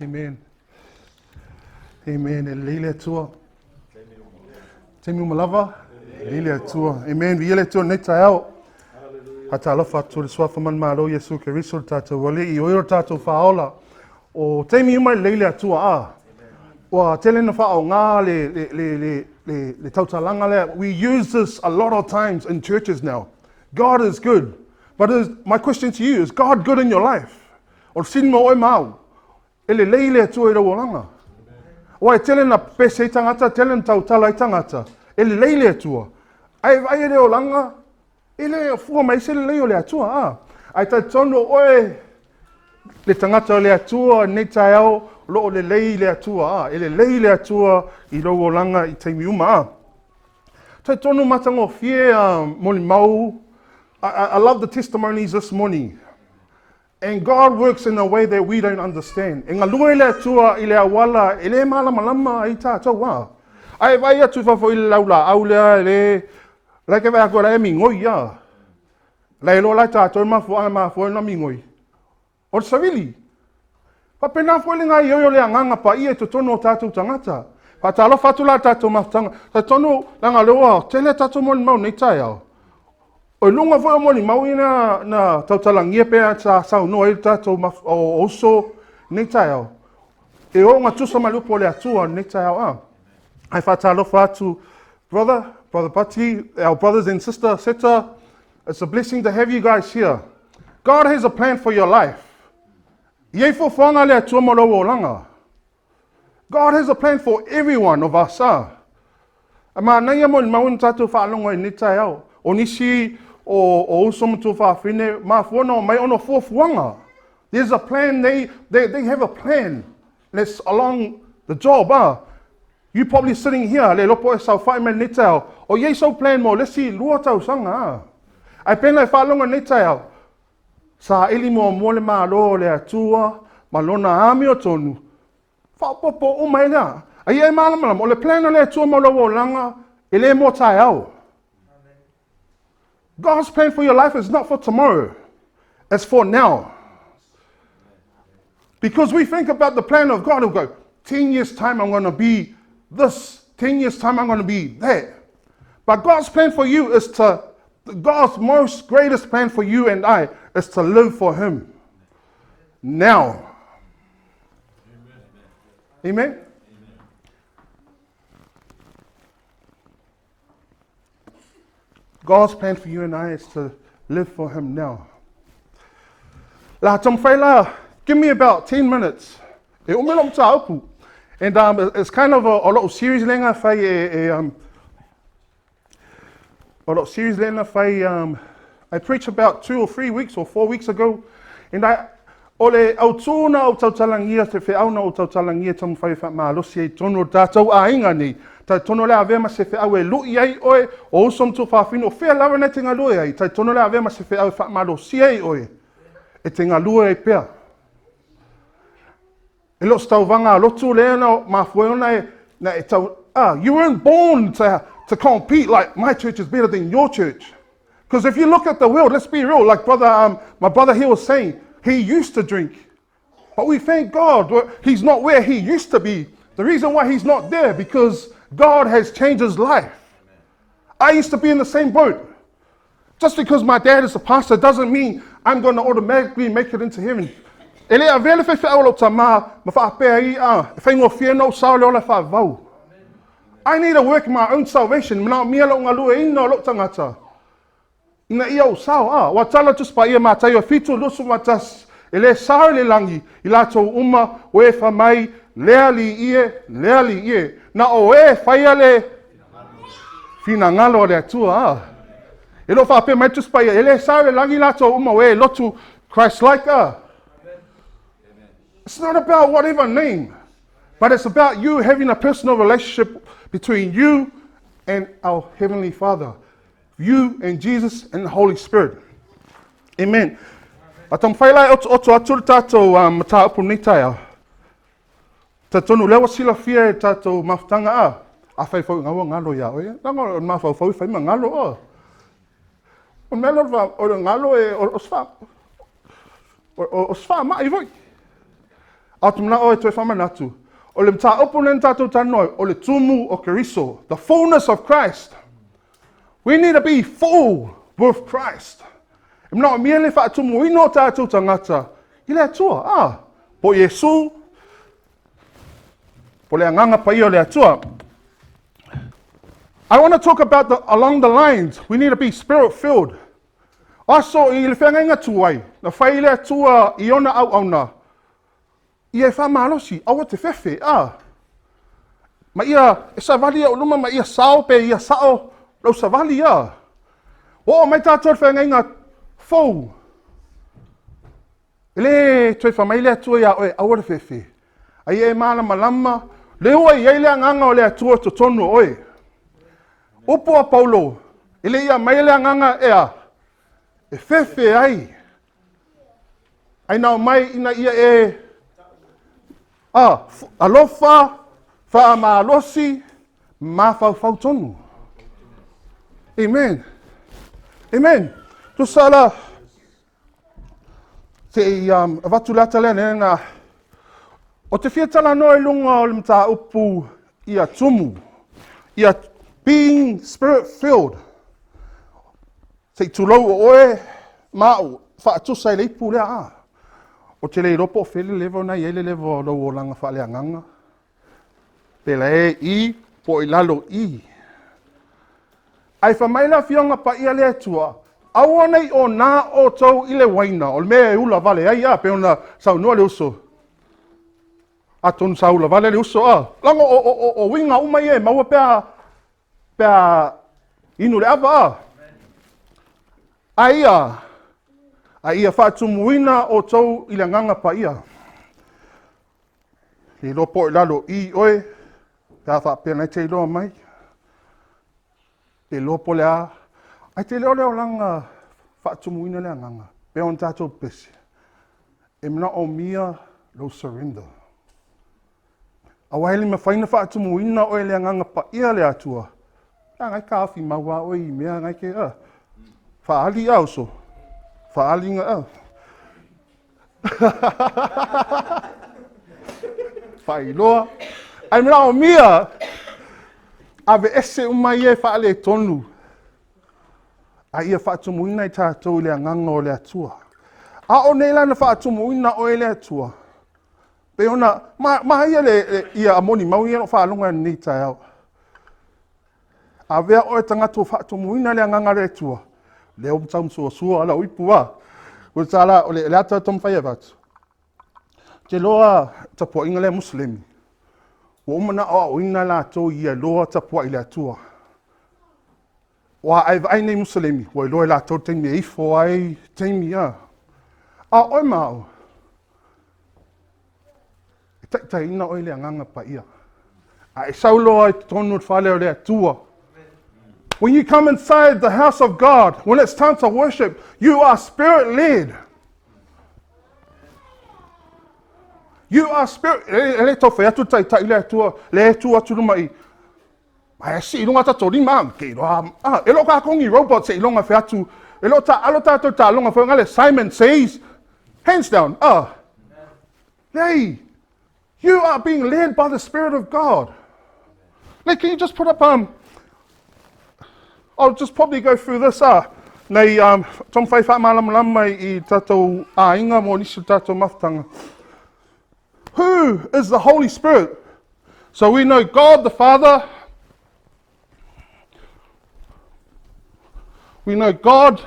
Amen. Amen. E lelei le Atua. Taimi uma lava. Lelei le Atua. Amen. Viia le Atua nei taeao. Faatalofa atu le suafa manumalo Iesu Keriso le tatou Alii, o ia lo tatou Faaola. O taimi uma e lelei le Atua a. Ua tele na faaoga le, le, le, le, le, le tautalaga lea. We use this a lot of times in churches now. God is good. But is, my question to you, is God good in your life? O le fesili mo oe ma au, e lelei le Atua i lou olaga? Aua e tele na pepese ai tagata, tele na tautala ai tagata, e lelei le Atua. Ae vaai e le olaga, e le fua mai se lelei o le Atua. A. Ae talitonu o oe le tagata o le Atua i lenei taeao, o lo o lelei le Atua. A. E lelei le Atua i lou olaga i taimi uma. A. Talitonu matagofie a molimau. I love the testimonies this morning. And God works in a way that we don't understand. E galue le Atua i le auala e le malamalama ai tātou a. Ae vaai atu i fafo i le laulaau lea e le, like e vaai atu la e migoi a. La e loa la tātou e mafuaaga e mafua ai ona migoi. O le savili. Faapena foi le gaoioi o le Agaga Paia i totonu o tātou tagata. Faatalofa atu la i le tatou mafutaga. Talitonu, leaga o lea ua tele a tatou molimau i lenei taeao. O i luga foi o molimau ia na, na tautalagia pe sa saunoa ai le tatou maf, o, uso i lenei taeao. E ogatusa ma le upu a le Atua i lenei taeao a. Ae faatalofa atu, brother, brother Pati, our brothers and sister, Seta, it's a blessing to have you guys here. God has a plan for your life. E i ai fuafuaga a le Atua mo lou olaga. God has a plan for every one of us. Ah. A manaia molimau i na tatou faalogo ai i lenei taeao. O nisi o, o uso ma tuafafine, mafua ona omai ona o fuafuaga. There's a plan, they, they, they have a plan that's along the job. Ah. You probably sitting here, le lopo e saofai mai lenei taeao, o i ai sou plan mo le isi lua tausaga. Ah. Ae pena e faalogo lenei taeao, saili muamua le Malo o le Atua ma lona amiotonu, faaopoopo uma ai lea. A ia e malamalama, o le plan a le Atua mo lou olaga, e le mo taeao. God's plan for your life is not for tomorrow. It's for now. Because we think about the plan of God, we'll go, 10 years' time I'm going to be this. 10 years' time I'm going to be that. But God's plan for you is to, God's most greatest plan for you and I is to live for Him. Now. Amen. Amen? God's plan for you and I is to live for Him now. La taumafai la, give me about 10 minutes. E umi lou mataupu. And it's kind of a little series lea fai e, e a little series lea fai I preached about 2 or 3 weeks or 4 weeks ago. And I, o le autū na o tautalagia, te feau na o tautalagia taumafai faamalosi ai tonu o tatou aiga nei. Talitonu le avea ma se feau e lui ai oe, o uso ma tuafafine, o fea lava na e te galue ai. Talitonu le avea ma se feau e faamalosi ai oe, e te galue ai pea. E le o se tauvaga a lotu lea na mafua ona e, na e tau, ah, you weren't born to compete like my church is better than your church. Because if you look at the world, let's be real, like brother, my brother here was saying, he used to drink. But we thank God he's not where he used to be. The reason why he's not there, because God has changed his life. I used to be in the same boat. Just because my dad is a pastor doesn't mean I'm going to automatically make it into heaven. E le avea le faifeau o lou tamā ma faapea ai a, e faigofie ona ou sao le ola faavavau. I need to work my own salvation. Manaomia lou galueina o lou tagata. Ina ia ou sao, a, ua tala Tusi Paia Mataio 7:21, e le sao i le lagi, i latou uma, o e fai mai, le Alii e, le Alii e. Na o e faia le finagalo o le Atua, a. E le o faapea mai Tusi Paia, e le sao i le lagi latou uma o e lotu Christ-like, a. It's not about whatever name, but it's about you having a personal relationship between you and our Heavenly Father. You and Jesus and the Holy Spirit. Amen. A taumafai la e otooto atu le tatou mataupu nei taeao. Talitonu lea ua silafia e tatou mafutaga a. A fai foi ngaua galo ia oe. Leaga o le mafaufau e fai ma galo o. O le mea lea o le galo e o se wha o se faamai foi. A ou te manao e toe faamanatu. O le mataupu lea na tatou talanoa ai, o le tumu o Keriso. The fullness of Christ. We need to be full with Christ. E manaomia le faatumuina o tatou tagata i le Atua. Ah, po Iesu, po le Agaga Paia o le Atua. I want to talk about the, along the lines, we need to be spirit filled. Aso i le feagaiga tuai, na fai le Atua i ona auauna, ia e faamalosi, aua te fefe, ah. Ma ia, e savali au luma ma ia sao pe ia sao lau savali, ah. O mai tatou le feagaiga fou. E le toe faamai le Atua ia oe, aua le fefe. Ai e malamalama, le ua i ai le Agaga o le Atua totonu o oe. Upu a Paulo, e le ia mai le Agaga ea, e fefe ai. Ai nao mai ina ia e a, alofa, faamalosi, mafaufau tonu. Amen. Amen. Tusa la, se i avatu le ata lea na o te fia talanoa i luga o le mataupu ia tumu, ia being spirit filled. Se i tulou o oe ma au faatusa i le ipu lea a. O te le iloa po o fea le level na i ai le level o lou olaga faaleagaga. Pe la e i, po i lalo i. Ae fai mai le Afioga Paia le Atua, aua nei o nā outou i le uaina, o le mea e ula vale ai a, pe ona saunoa le uso. Atonu sa ula vale le uso a. Lago o uiga uma ia e maua pea inu le ava a. Ai ia, A ia faatumuina outou i le agaga paia. Le iloa po o i lalo i oe, pe a faapea na e te iloa mai. Le iloa po o le a. Ae te le o le olaga faatumuina le agaga, pe ona tatou pese, e manaomia lou surrender. Aua e le mafai ona faatumuina oe e le Agaga Paia le Atua, a na e taofi mau lava oe i mea na e te faaali a uso, faaali na faailoa. Ae manaomia aveese uma ia e faaletonu, a ia faatumuina i tatou i le Agaga o le Atua. A o nei la na faatumuina oe e le Atua, Pei ona ma ia le ia moni mau ia na ou faalogo ai nei taeao. Avea oe tagata ua faatumuina le agaga o le Atua, lea ua tau suasua lau ipu a. Ua tala o le ata taumafai e avatu. Te loa tapuaiga lea Muselemi, ua uma ona aoaoina latou ia iloa tapuai i le Atua. Ua a e vaai nei Muselemi, ua iloa e latou le taimi e ifo ai, taimi a. A o oe ma au, e taitaiina oe i le Agaga Paia. A e sau loa i totonu o le fale o le Atua, when you come inside the house of God, when it's time to worship, you are spirit-led. You are spirit. E le tau whai atu taitai le Atua, le e tu atu luma i. Ae sii i luga tatou lima, ke iloa, ah, e le o kākou ni robots e iloga fe atu, e le o taalo tātou taaloga foi ngale Simon Says, hands down, ah. Leai, you are being led by the Spirit of God. Like, can you just put up, I'll just probably go through this, ah, nei, tom whai whaamalamalama i tātou āinga mō nisi o tātou mafutanga. Who is the Holy Spirit? So we know God the Father. We know God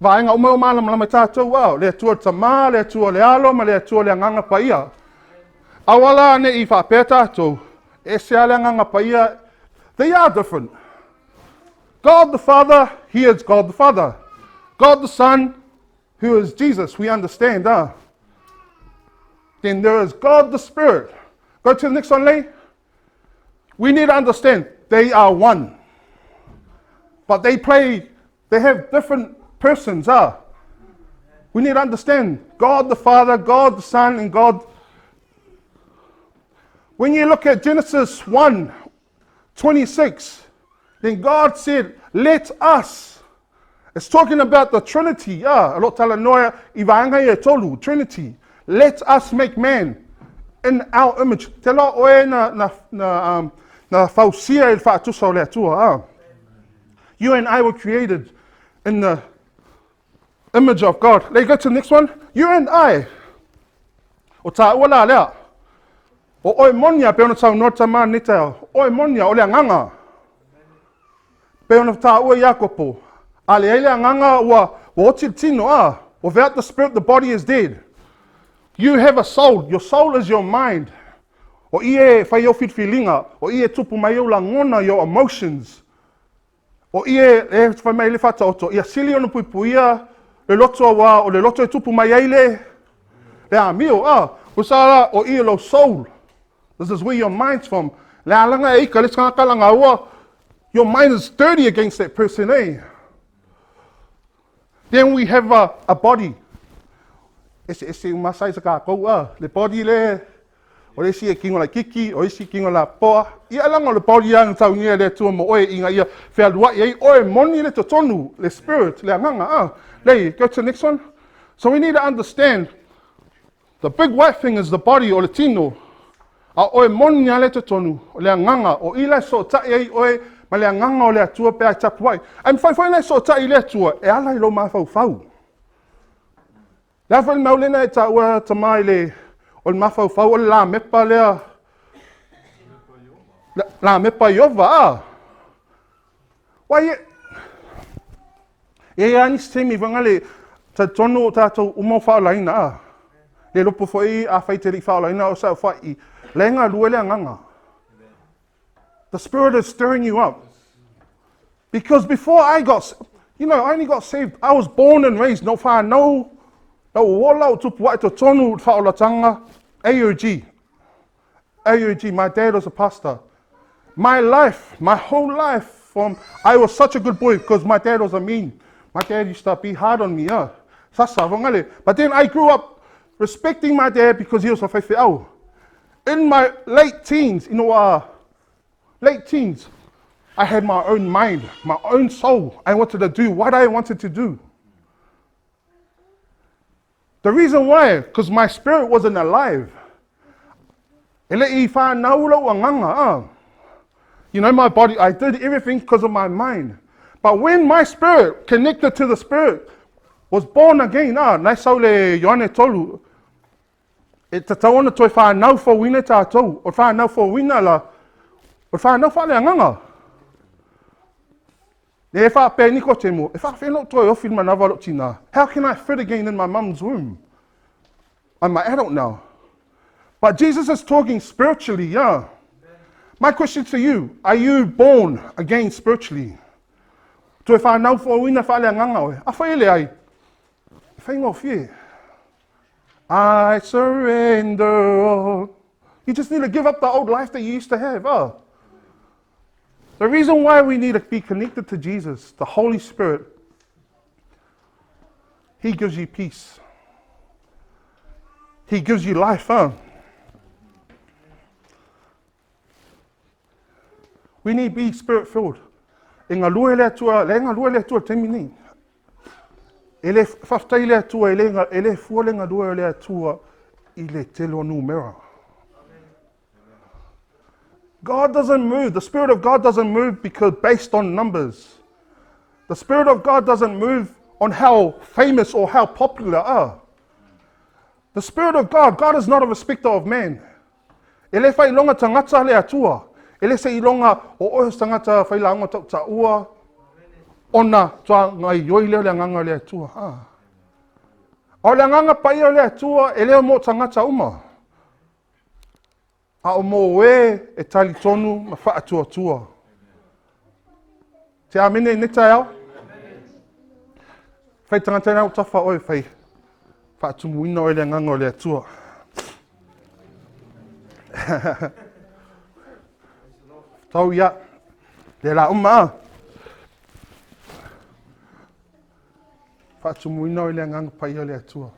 vaenga uma o malamalama i tātou ao, le Atua le Tamā, le Atua le Alo, ma le Atua le Agaga Paia. Aua la ne i whaapea tātou, e se a le Agaga Paia, they are different. God the Father, He is God the Father. God the Son, who is Jesus, we understand, ah. Then there is God the Spirit. Go to the next one, Lee. We need to understand they are one. But they play, they have different persons, ah. We need to understand God the Father, God the Son, and God. When you look at Genesis 1 26, then God said, Let us. It's talking about the Trinity. Yeah, a lot talanoa i vaanga e tolu, Trinity. Let us make man in our image. Te loa oe na, na, na, na fausia i le faatusa o le Atua. Ah. You and I were created in the image of God. Let's go to the next one. You and I. O tāua la lea. O oe monia pe ona saunoa tama nei taeao. Oe monia o le agaga. Pe ona tāua Iakopo. A leai le agaga ua, ua oti le tino, ah. Without the spirit the body is dead. You have a soul. Your soul is your mind. O i e whai au whiriwhiringa, o i e tupu mai au langona, your emotions. O i e, e whai mai le whataoto, ia sili ona puipuia le loto aua o le loto e tupu mai ai le, le amio, ah. O sa la, o i e lou soul. This is where your mind's from. Le alanga e ika le tangata langa ua, your mind is dirty against that person, eh? Then we have a body. Ese ese uma size ka kou a. Le body le o le isi e kingo la kiki, o isi kingo la poa. Ia langa o le body a tau nia le tua mo oe inga ia whealua i ai oe moni le totonu, le spirit, le anganga. Ah. Le, go to the next one. So we need to understand the big white thing is the body o le tino. A oe moni a le totonu, o le agaga, o i la e sootai ai oe ma le agaga o le Atua pe a e tapuai. Ae mafai foi ona e sootai i le Atua e ala i lou mafaufau. Le a foi le mau lena e taua tama i le, o le mafaufau o le lamepa lea, lamepa Iova, a. Wai e, e ai nisi taimi fanga le talitonu o tātou uma o faaolaina, a. Le lopo foi a fai te li faaolaina o sa fai i le galue le agaga. The Spirit is stirring you up. Because before I got, You know, I only got saved. I was born and raised, na ou whanau, na ou ola ou tupu ae totonu i whaolatanga, AOG. AOG, my dad was a pastor. My life, my whole life, from I was such a good boy because my dad was a mean. My dad used to be hard on me, yeah. Sasa, vongale. But then I grew up respecting my dad because he was a faifeau. In my late teens, you know, late teens, I had my own mind, my own soul. I wanted to do what I wanted to do. The reason why, because my spirit wasn't alive. E le i whanau lou agaga, ah. You know, my body, I did everything because of my mind. But when my spirit connected to the spirit, was born again, ah, nai sau le Ioane tolu, e tatau ona toe whanau fouina tātou, o whanau fouina la, o whanau whaale agaga. E whaapea Nikotemo, e whaawheno toe ofi manawa lo tina. How can I fit again in my mum's womb? I'm an adult now. But Jesus is talking spiritually, yeah. My question to you, are you born again spiritually? Toe whanau fouina whaale agaga oe. A whai ele ai. Whai I surrender all. You just need to give up the old life that you used to have. Oh. The reason why we need to be connected to Jesus, the Holy Spirit, He gives you peace. He gives you life, huh? We need to be spirit filled. E galue le Atua, le galue le Atua taimi nei. E le faafetai le Atua, e le, e le fua le galue le Atua i le tele o numera. God doesn't move. The Spirit of God doesn't move because based on numbers. The Spirit of God doesn't move on how famous or how popular are. The Spirit of God, God is not a respecter of man. E le whai tangata le Atua. E le se ilonga o oe tangata whai laonga tau ta ua. Ona toa ngai yoi leo le agaga le Atua. Ha. O le agaga paia le Atua e leo mo tangata uma. A o mo e e tali tonu ma whaatua tua. Te amene ne tai au? Whai tangata nau tawha oe whai whaatumuina oe le agaga o le Atua. Tau ia. Le la uma a. Whaatumuina oe le agaga paia o le Atua.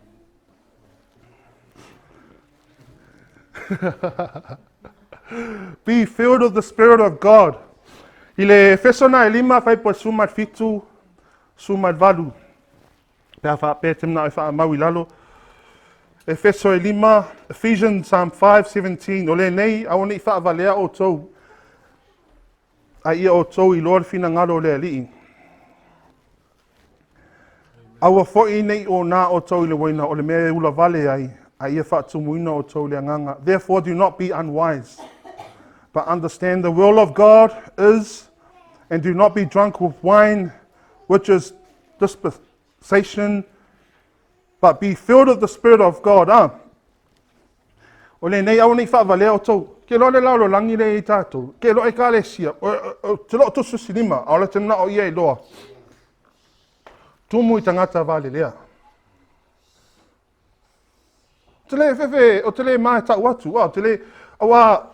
Be filled with the Spirit of God. I le Efeso na e lima whai po suma fitu, suma valu. Pea wha pē te mna o wha mau i lalo. Efeso e lima, Ephesians 5:17. O le nei, au nei wha valea o tau. A ia o tau i loa le finagalo o le Alii. Aua foi nei o nā o tau i le waina o le mea e ula vale ai, a ia whaatumuina o tau le agaga. Therefore do not be unwise, but understand the will of God is, and do not be drunk with wine, which is dissipation, but be filled with the Spirit of God. Ah. O le nei au nei whaavalea o tau. Ke loa le lao lo langi le i tātou. Ke loa e ka le sia. O, te loa tusu silima. A o le te mna o ia i loa. Tumu i tangata vale lea. Te le fefe, o te le mai tau atu, o te le, awa,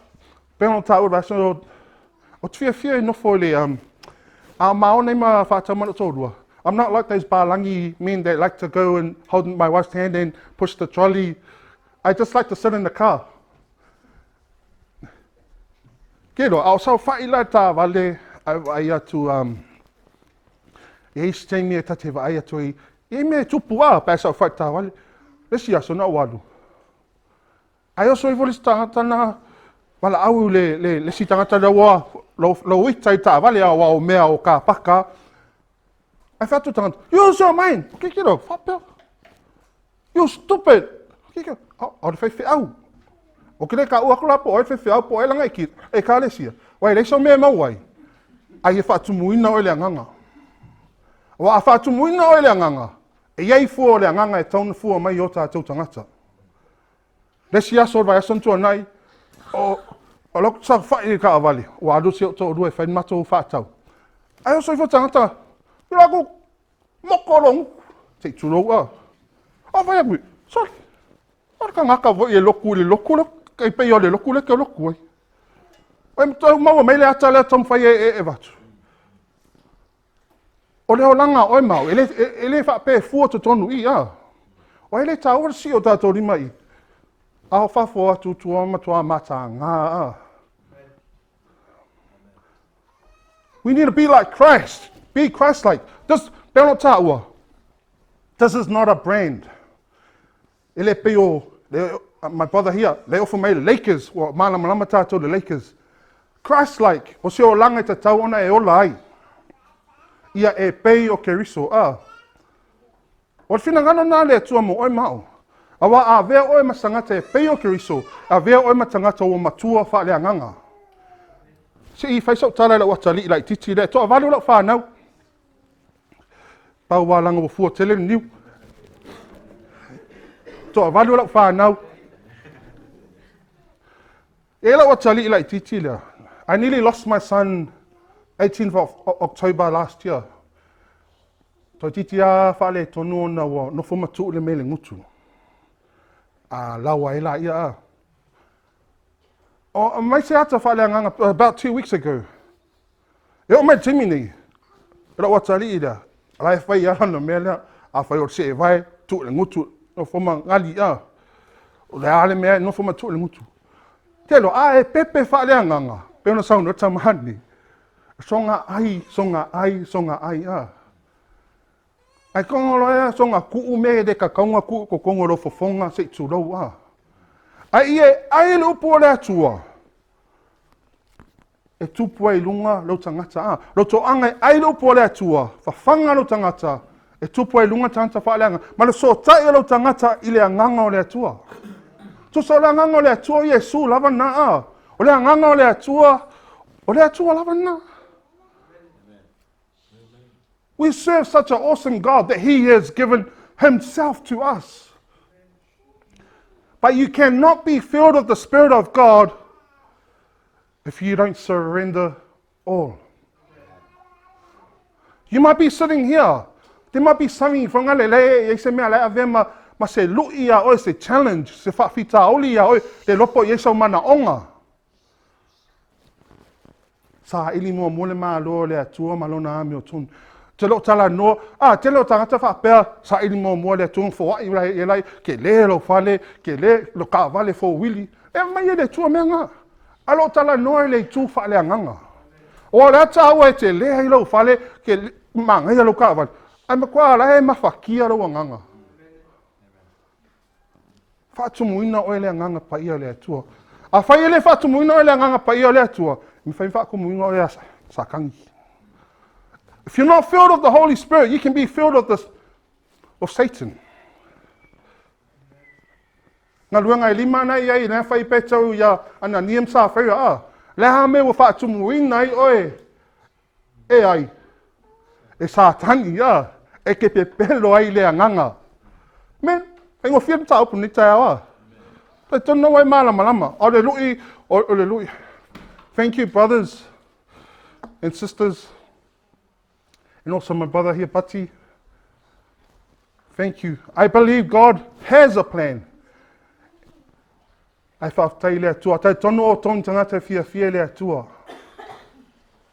peno tau raso, o te fia fia i nofo i le, a ma nei ma whātau tōrua. I'm not like those balangi men that like to go and hold my wife's hand and push the trolley. I just like to sit in the car. Ke roa, ao sau whai la tā vale, ai ai atu, e isi taimi e tate vaai atu i, e mea tupu a, pa sau whai tā vale, le si aso na walu. Ai oso i voli tangata na, wala au le, le, le si tangata la wa, lo, lo ita i tā vale a wa o mea o ka paka. Ai whatu tangata, you so mine, ke kiro, whapea. You stupid. Ke kiro, o le whai au. O ke le ka ua kula po, o le whai au po e langa i ki, e ka le sia. Wai, le so mea mau ai. Ai e whaatumuina o le agaga. Wa a whaatumuina o le agaga. E iai fua o le agaga e tauna fua mai o tātou tangata. Le si aso vai aso ntua nai, o, o loko sa whai i ka awale, o alu si o tō rua e whai mato o whaatau. Ai o so ifo tangata, i la ku, Moko lou gutu, se i tulou a. A fai atu, sole, o le tagata foi e lotu i le lotu lea, e pei o le lotu lea e te lotu ai. E tau maua mai le ata lea taumafai e avatu. O le olaga o oe ma au, e le faapea e fua totonu i i, a. O ai le taua le sii o tatou lima i i? A o fafo atu tua matua mataga a. We need to be like Christ. Be Christ-like. This, pe ono tāua. This is not a brand. E le pei o, le, my brother here, le ofo mai le Lakers, ua malamalama tātou le Lakers. Christ-like, o se olaga e tatau ona e ola ai. Ia e pei o Keriso, a. O le finagalo na le Atua mo oe ma au. Aua a avea oe ma tagata e pei o Keriso, avea oe ma tagata ua matua faaleagaga. Se i fai sau tala i lau atalii laitiiti lea, toavalu lau fanau. Pau lava leaga ua fua tele le niu. Toavalu lau fanau. E lau atalii laitiiti lea. I nearly lost my son 18th of October last year. Toeitiiti lava faaletonu ona ua nofo ma tuu le mea i le gutu. A lawa ai laia a. O mai se ata faaleagaga about 2 weeks ago. E oo mai le taimi nei, lau atalii lea, la e fai lava lana mea lea. A fai o le seevae, tuu i le gutu, nofo ma gali a. O le a le mea e nofo ma tuu i le gutu. Te lo, a e pepe faaleagaga, pe ona saunoa tamani. Soga ai, soga ai, soga ai a. Ai kongo loa e soga kuu mea e le tatau ona tuu i totonu o lou fofoga se i tulou a. Ai e ai le upu o le Atua, e tupu ai i luga lou tagata a. Lou toaga e ai le upu o le Atua, fafaga lou tagata, e tupu ai i luga tagata faaleagaga. Ma le sootai o lou tagata i le agaga o le Atua. Tusa o le agaga o le Atua o Iesu lava na a. O le agaga o le Atua, o le Atua lava na. We serve such an awesome God that He has given Himself to us. But you cannot be filled of the Spirit of God if you don't surrender all. You might be sitting here. There might be something whangalele e se mea le ave ma se lui ia oe, se challenge, se faafitauli ia oe, le lopo i sau manaoga. Saili muamua le malo o le Atua ma lona amiotonu. Te loo talanoa, a, tele o tagata faapea, saili muamua le Atua foai e lai, ke le lou fale, ke le lo kaavale 4-wheel. E mai e le Atua mea ngā. A loo talanoa i le itu faaleagaga. O le ata aua e te lea i lou fale, ke mangaia lou kaavale. Ai matua ala e mafakia lou agaga. Faatumuina oe le agaga paia o le Atua. A fai e le faatumuina oe le agaga paia o le Atua, e mafai faatumuina oe a Satani. If you're not filled of the Holy Spirit, you can be filled of Satan. Galuega e 5 na i ai, na fai petau ia Anania ma Safeira a. Le ha me ua faatumuina ai oe e ai. E Satani a, e ke pepelo ai le agaga. Me, ai ngofia mataupu ni taeao a. Tai tonu wai malamalama. O le lui, o le lui. Thank you, brothers and sisters. And also my brother here, Pati. Thank you. I believe God has a plan. Ai faafetai le Atua. Tai tonu o tonu tagata e fiafia i le Atua.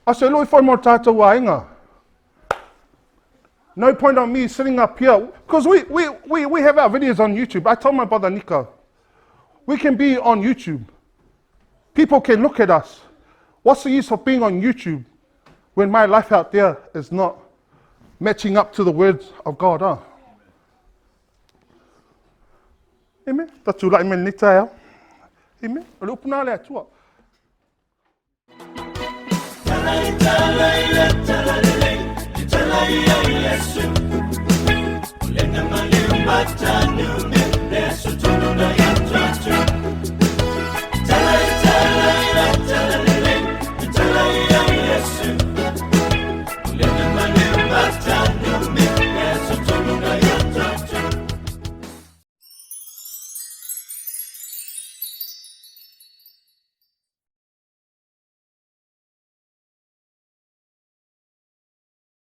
A se lui foi mo tātou aiga. No point on me sitting up here, because we have our videos on YouTube. I told my brother Nico, we can be on YouTube. People can look at us. What's the use of being on YouTube when my life out there is not matching up to the words of God? Huh? Amen. Tatu lai me ni taeao. Amen. O le upu nā le Atua. Talai talai le talalelei, talai ia Yesu. Olena maliu matanu me le sutunu na ia tuatu.